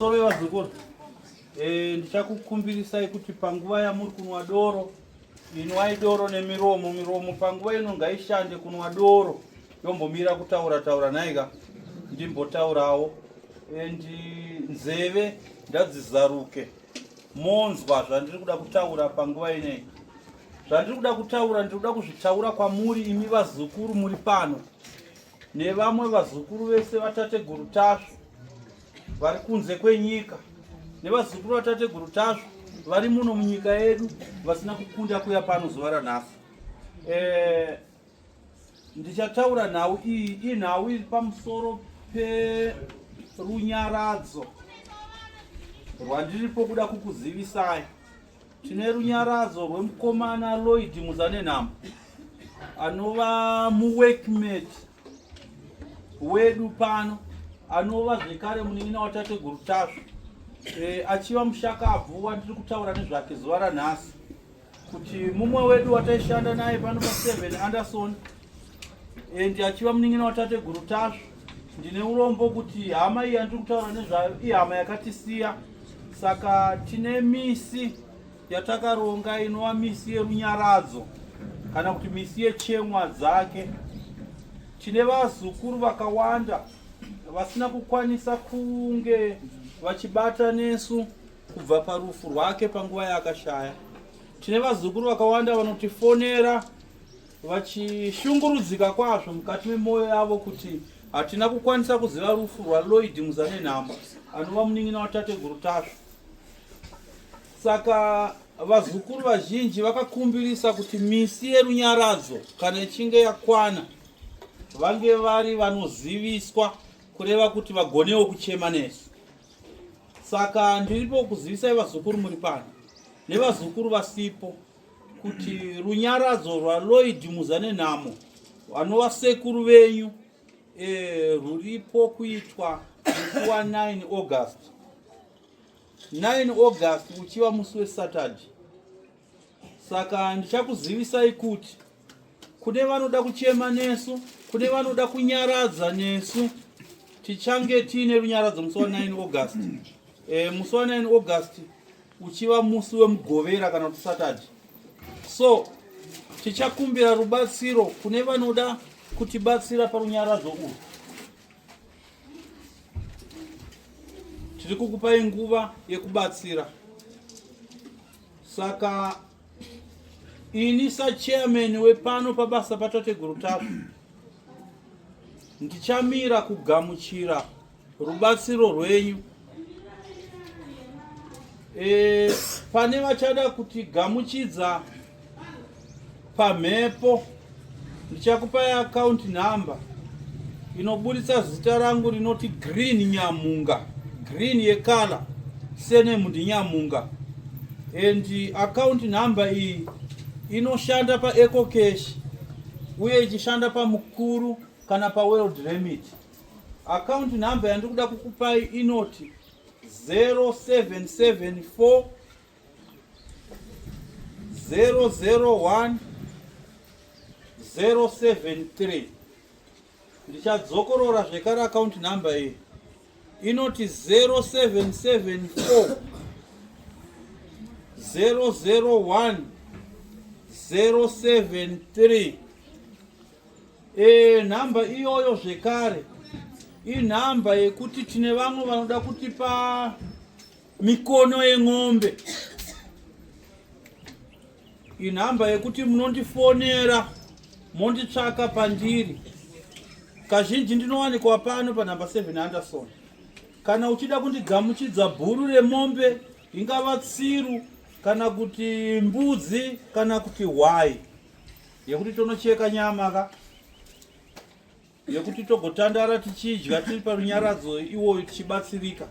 Soro vazukuru, eh, ndichakukumbirisai kuti panguva yamuri kunwa doro, inwai doro nemiromo. Miromo panguva ino ngaishande kunwa doro, yombomira kutaura taura nhaika, ndimbotaurawo and nzeve ndadzizaruke monzwa zvandiri kuda kutaura panguva ineyi. Zvandiri kuda kutaura ndiri kuda kuzvitaura kwamuri imi vazukuru muri pano nevamwe vazukuru vese vatateguru Tasvu vari kunze kwenyika nevazukuru vatateguru Tasvu vari muno munyika yedu vasina kukunda kuya pano zuva ranhasi. E, ndichataura nhau iyi, inhau iri pamusoro perunyaradzo rwandiripo kuda kukuzivisai. Tine runyaradzo rwemukomana Lloyd Muzanenhamo anova muworkmate wedu pano, anova zvekare munin'ina watateguru Tasvu, e, achiva mushakabvu wandiri kutaura nezvake zuva ranhasi, kuti mumwe wedu wataishanda naye pano pa7 Anderson and achiva munin'ina watateguru Tasvu. Ndine urombo kuti hama iyi yandiri kutaura nezvayo ihama yakatisiya, saka tine misi yatakaronga inova misi yerunyaradzo kana kuti misi yechemwa dzake. Tine vazukuru vakawanda vasina kukwanisa kunge vachibata nesu kubva parufu rwake panguva yaakashaya. Tine vazukuru vakawanda vanotifonera vachishungurudzika kwazvo mukati memwoyo yavo kuti hatina kukwanisa kuziva rufu rwaLloyd Muzanenhamo anova munin'ina watateguru Tasvu. Saka vazukuru vazhinji vakakumbirisa kuti misi yerunyaradzo kana ichinge yakwana vange vari vanoziviswa, kureva kuti vagonewo kuchema nesu. Saka ndiripo kuzivisai vazukuru muri pano nevazukuru vasipo kuti runyaradzo rwaLloyd Muzanenhamo vanova sekuru venyu e, ruripo kuitwa musi wa 9 August. 9 August uchiva musi weSaturday. Saka ndichakuzivisai kuti kune vanoda kuchema nesu, kune vanoda kunyaradza nesu, tichange tiine runyaradzo musi wa 9 August. E, musi wa 9 August uchiva musi wemugovera kana kuti Saturday. So tichakumbira rubatsiro kune vanoda kutibatsira parunyaradzo urwu. Tiri kukupai nguva yekubatsira. Saka ini sachairman wepano pabasa patateguru Tasvu ndichamira kugamuchira rubatsiro rwenyu. E, pane vachada kutigamuchidza pamhepo ndichakupai account number inoburitsa zita rangu rinoti Green Nyamunga, green yekala, surname ndiNyamunga, and account number iyi inoshanda paEcocash uye ichishanda pamukuru kana paWorld Remit. Account number yandiri kuda kukupai inoti 0774 001 073. Ndichadzokorora zvekare account number iyi inoti 0774 001 073. E, nhamba iyoyo zvekare inhamba yekuti tine vamwe vanoda kutipa mikono yen'ombe. Inhamba yekuti munondifonera monditsvaka pandiri. Kazhinji ndinowanikwa pano panhamba 7 Anderson. Kana uchida kundigamuchidza bhuru remombe, ingava tsiru kana kuti mbudzi kana kuti hwai yekuti tonocheka nyama ka, yekuti togotandara tichidya tiri parunyaradzo iwoyo tichibatsirika,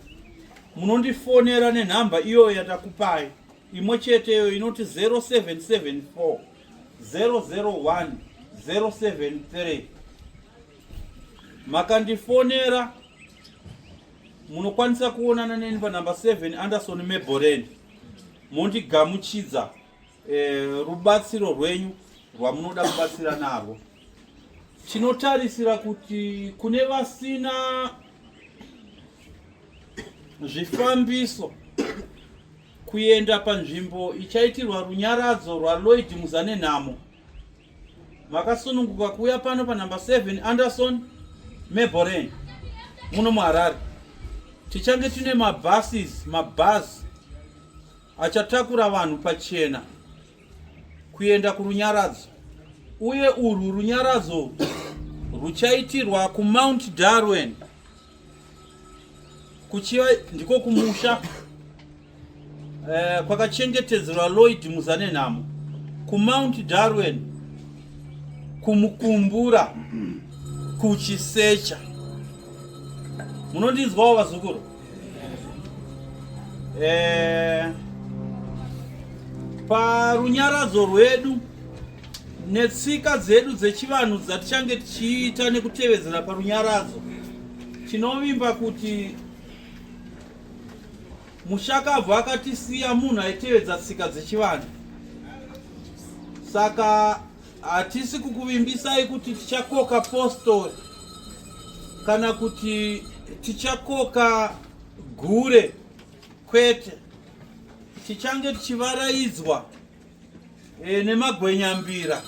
munondifonera nenhamba iyoyo yatakupai imwe cheteyo inoti 0774 001 073. Makandifonera munokwanisa kuonana neni panhamba 7 Anderson Meboren, mondigamuchidza e, rubatsiro rwenyu rwamunoda kubatsira narwo. Tinotarisira kuti kune vasina zvifambiso kuenda panzvimbo ichaitirwa runyaradzo rwaLloyd Muzanenhamo. Makasununguka kuuya pano panumber 7 Anderson Meboren muno muHarare. Tichange tine mabuses, mabhazi achatakura vanhu pachena kuenda kurunyaradzo uye urwu runyaradzo ruchaitirwa kuMount Darwin kuchiva ndiko kumusha eh, kwakachengetedzerwa Lloyd Muzanenhamo kuMount Darwin kumukumbura kuchisecha. Munondinzwawo vazukuru? Eh, parunyaradzo rwedu netsika dzedu dzechivanhu dzatichange tichiita nekutevedzera parunyaradzo tinovimba kuti mushakabvu akatisiya munhu aitevedza tsika dzechivanhu saka hatisi kukuvimbisai kuti tichakoka postori kana kuti tichakoka gure kwete tichange tichivaraidzwa e, nemagwenyambira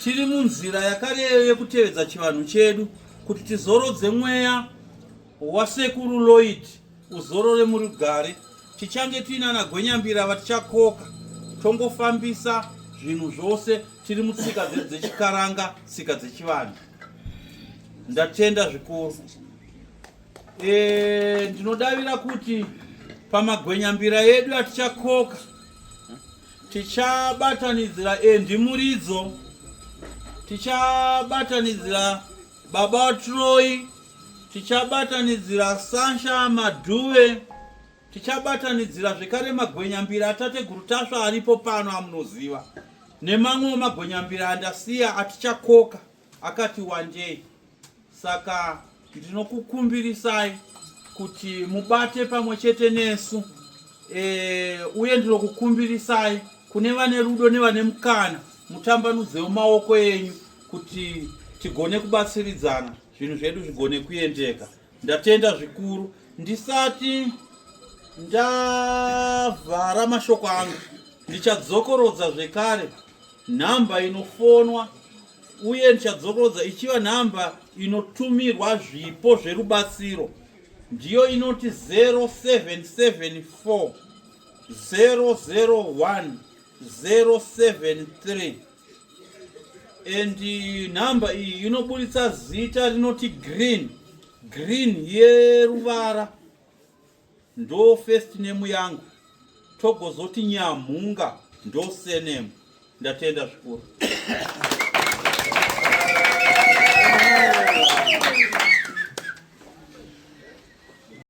tiri munzira yakareyo yekutevedza chivanhu chedu kuti tizorodze mweya wasekuru Lloyd uzorore murugare. Tichange tiina nagwenyambira vatichakoka tongofambisa zvinhu zvose tiri mutsika dzedu dzechikaranga, tsika dzechivanhu. Ndatenda zvikuru. E, ndinodavira kuti pamagwenyambira edu atichakoka tichabatanidzira Andy Muridzo, tichabatanidzira Baba Troy, tichabatanidzira Sansha Madhuve, tichabatanidzira zvekare magwenyambira atateguru Tasva aripo pano amunoziva, nemamwewo magwenyambira andasiya atichakoka akati wandei. Saka ndinokukumbirisai kuti mubate pamwe chete nesu e, uye ndinokukumbirisai kune vane rudo nevane mukana mutambanudzewo maoko enyu kuti tigone kubatsiridzana zvinhu zvedu zvigone kuendeka. Ndatenda zvikuru. Ndisati ndavhara mashoko angu, ndichadzokorodza zvekare nhamba inofonwa uye ndichadzokorodza ichiva nhamba inotumirwa zvipo zverubatsiro ndiyo inoti 0774 001 073 and nhamba iyi inoburitsa zita rinoti green green yeruvara ndo first name yangu togozoti nyamhunga ndo surname. Ndatenda zvikuru.